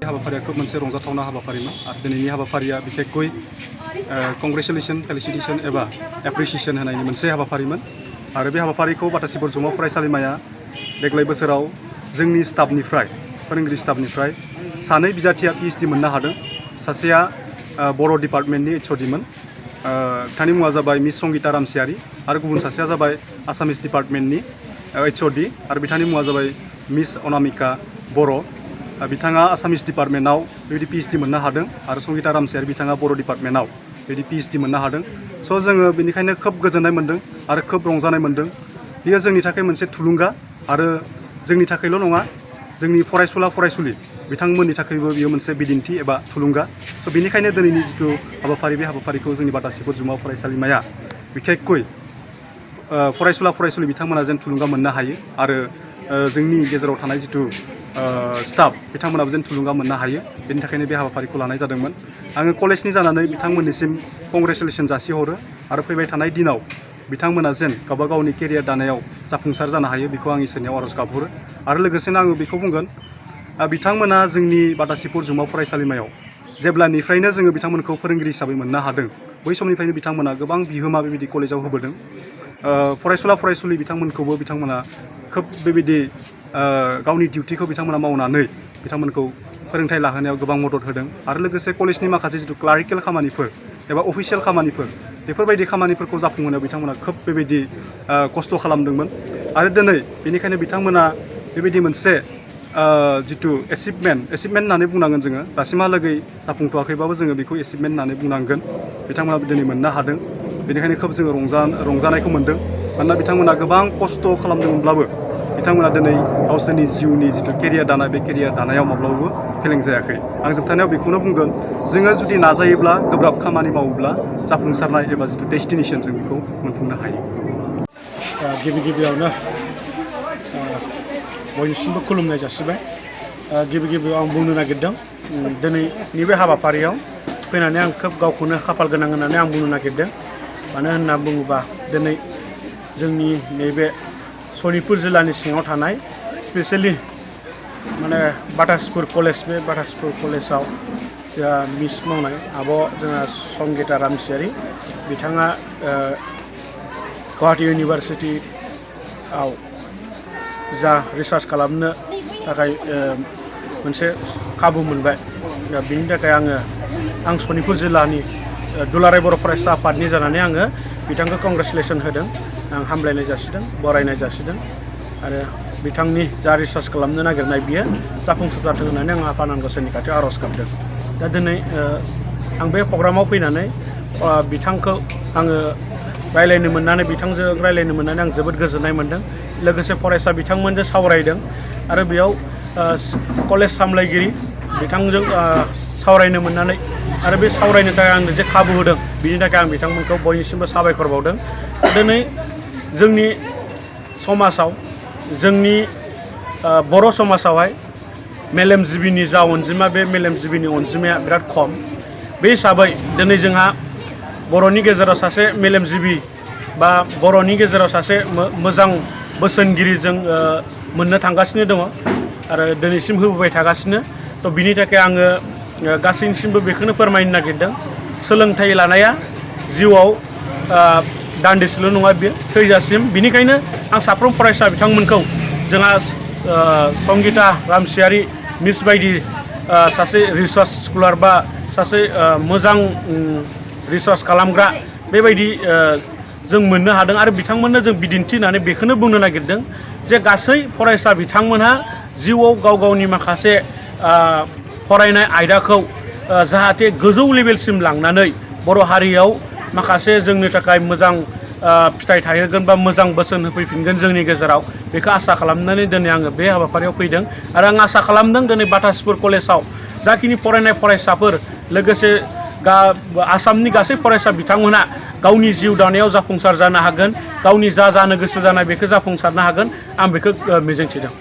हाबाफारिया खोब मोनसे रंजाथावना हाबाफारिमोन आरो दिनैनि हाबाफारिया बिखेखयै कंग्रेचुलेसन फेलिसिटेसन एबा एप्रिसिएसन होनायनि मोनसे हाबाफारिमोन आरो बे हाबाफारिखौ बाटासि बरजुमा फरायसालिमाया देग्लाय बोसोराव जोंनि स्टाफनिफ्राय फोरोंगिरि स्टाफनिफ्राय सानै बिजाथिया PhD मोननो हादों। सासेया बर' डिपार्टमेन्टनि HOD मोन, बिथांनि मुङा जाबाय मिस संगिता रामसियारि आरो गुबुन सासेया जाबाय आसामिस डिपार्टमेन्टनि HOD आरो बिथांनि मुङा जाबाय मिस अनामिका बर'। बिथाङा आसामिस डिपार्टमेन्टआव बेबायदि PhD मोननो हादों आरो संगिता रामसियारि बिथाङा बर' डिपार्टमेन्टआव बेबायदि PhD मोननो हादों। स' जोङो बेनिखायनो खोब गोजोननाय मोन्दों आरो खोब रंजानाय मोन्दों। बेयो जोंनि थाखाय मोनसे थुलुंगा आरो जोंनि थाखायल' नङा, जोंनि फरायसुला फरायसुलि बिथांमोननि थाखायबो बियो मोनसे बिदिन्थि एबा थुलुंगा। स' बेनिखायनो दिनैनि जिथु हाबाफारि बे हाबाफारिखौ जोंनि बाटासि बरजुमा फरायसालिमाया बिखेखयै फरायसुला फरायसुलि बिथांमोना जेन थुलुंगा मोननो हायो आरो जोंनि गेजेराव थानाय जिथु स्टाफ बिथांमोनाबो जेन थुलुंगा मोननो हायो, बेनि थाखायनो बे हाबाफारिखौ लानाय जादोंमोन। आङो कलेजनि जानानै बिथांमोननिसिम कंग्रेचुलेसन जासिहरो आरो फैबाय थानाय दिनाव बिथांमोना जेन गावबा गावनि केरियार दानायाव जाफुंसार जानो हायो बेखौ आं इसोरनियाव आरज गाबहरो आरो लोगोसेनो आङो बेखौ बुंगोन बिथांमोना जोंनि बाटासि बरजुमा फरायसालिमायाव जेब्लानिफ्रायनो जोङो बिथांमोनखौ फोरोंगिरि हिसाबै मोननो हादों बै समनिफ्रायनो बिथांमोना गोबां बिहोमा बेबायदि कलेजाव होबोदों। फरायसुला फरायसुलि बिथांमोनखौबो बिथांमोना खोब बेबायदि गावनि डिउटिखौ बिथांमोना मावनानै बिथांमोनखौ फोरोंथाइ लाहोनायाव गोबां मदद होदों आरो लोगोसे कलेजनि माखासे जिथु क्लारिकेल खामानिफोर एबा अफिसियेल खामानिफोर बेफोरबायदि खामानिफोरखौ जाफुंहोनायाव बिथांमोना खोब बेबायदि खस्थ' खालामदोंमोन आरो दिनै बेनिखायनो बिथांमोना बेबायदि मोनसे जिथु एचिभमेन्ट होननानै बुंनांगोन जोङो, दासिमहालागै जाफुंथ'वाखैबाबो जोङो बेखौ एचिभमेन्ट होननानै बुंनांगोन। बिथांमोना दिनै मोननो हादों, बेनिखायनो खोब जोङो रंजानायखौ मोन्दों। मानोना बिथांमोना गोबां खस्थ' खालामदोंमोनब्लाबो बिथांमोना दिनै गावसोरनि जिउनि जिथु केरियार दानाय बे केरियार दानायाव माब्लाबाबो फेलें जायाखै। आं जोबथारनायाव बेखौनो बुंगोन, जोङो जुदि नाजायोब्ला गोब्राब खामानि मावोब्ला जाफुंसारनाय एबा जिथु डेस्टिनेसन जों बेखौ मोनफुंनो हायो। गिबियावनो बयनिसिमबो खुलुमनाय जासिबाय। गिबियाव आं बुंनो नागिरदों, दिनैनि बे हाबाफारियाव फैनानै आं खोब गावखौनो खाफाल गोनां होननानै आं बुंनो नागिरदों। मानो होनना बुङोबा दिनै जोंनि नैबे सनितपुर जिल्लानि सिङाव थानाय स्पेसियेलि माने बाटासिपुर कलेज, बे बाटासिपुर कलेजाव जोंहा मिस मावनाय आब' जोंहा संगिता रामसियारि बिथाङा गुवाहाटी इउनिभारसिटिआव जा रिसार्च खालामनो थाखाय मोनसे खाबु मोनबाय। बिनि थाखाय आं सनितपुर जिल्लानि दुलाराय बर' फरायसा आफादनि जानानै आङो बिथांखौ कंग्रेचुलेसन होदों। आं हामलायनाय जासिदों, बरायनाय जासिदों आरो बिथांनि जा रिसार्च खालामनो नागिरनाय बियो जाफुंसार जाथों होननानै आं आफा आनान गसाइनि खाथियाव आर'ज गाबदों। दा दिनै आं बे प्रग्रामाव फैनानै बिथांखौ आङो रायज्लायनो मोननानै, बिथांजों रायज्लायनो मोननानै आं जोबोद गोजोननाय मोन्दों। लोगोसे फरायसा बिथांमोनजों सावरायदों आरो बेयाव कलेज सामलायगिरि बिथांजों सावरायनो मोननानै आरो बे सावरायनो थाखाय आंनो जे खाबु होदों बिनि थाखाय आं बिथांमोनखौ बयनिसिमबो साबायखर बावदों। दिनै जोंनि समाजाव, जोंनि बर' समाजावहाय मेलेमजिबिनि जा अनजिमा, बे मेलेमजिबिनि अनजिमाया बिराद खम। बे हिसाबै दिनै जोंहा बर'नि गेजेराव सासे मेलेमजिबि बा बर'नि गेजेराव सासे मोजां बोसोनगिरि जों मोननो थांगासिनो दङ आरो दिनैसिम होबोबाय थागासिनो। थ' बिनि थाखाय आङो गासैनिसिमबो बेखौनो फोरमायनो नागिरदों, सोलोंथाइ लानाया जिउआव दान्दिसेल' नङा, बियो थैजासिम। बिनिखायनो आं साफ्रोम फरायसा बिथांमोनखौ जोंहा संगिता रामसियारि मिस बायदि सासे रिसार्च स्कलार बा सासे मोजां रिसार्च खालामग्रा बेबायदि जों मोननो हादों आरो बिथांमोननो जों बिदिन्थि होननानै बेखौनो बुंनो नागिरदों जे गासै फरायसा बिथांमोनहा जिउआव गाव गावनि माखासे फरायनाय आयदाखौ जाहाथे गोजौ लेभेलसिम लांनानै बर' हारियाव माखासे जोंनि थाखाय मोजां फिथाइ थाहोगोन बा मोजां बोसोन होफैफिनगोन जोंनि गेजेराव, बेखौ आसा खालामनानै दिनै आङो बे हाबाफारियाव फैदों। आरो आं आसा खालामदों दिनै बाटासिपुर कलेजाव जाखिनि फरायनाय फरायसाफोर, लोगोसे आसामनि गासै फरायसा बिथांमोनहा गावनि जिउ दानायाव जाफुंसार जानो हागोन, गावनि जा जानो गोसो जानाय बेखौ जाफुंसारनो हागोन, आं बेखौ मिजिंथिदों।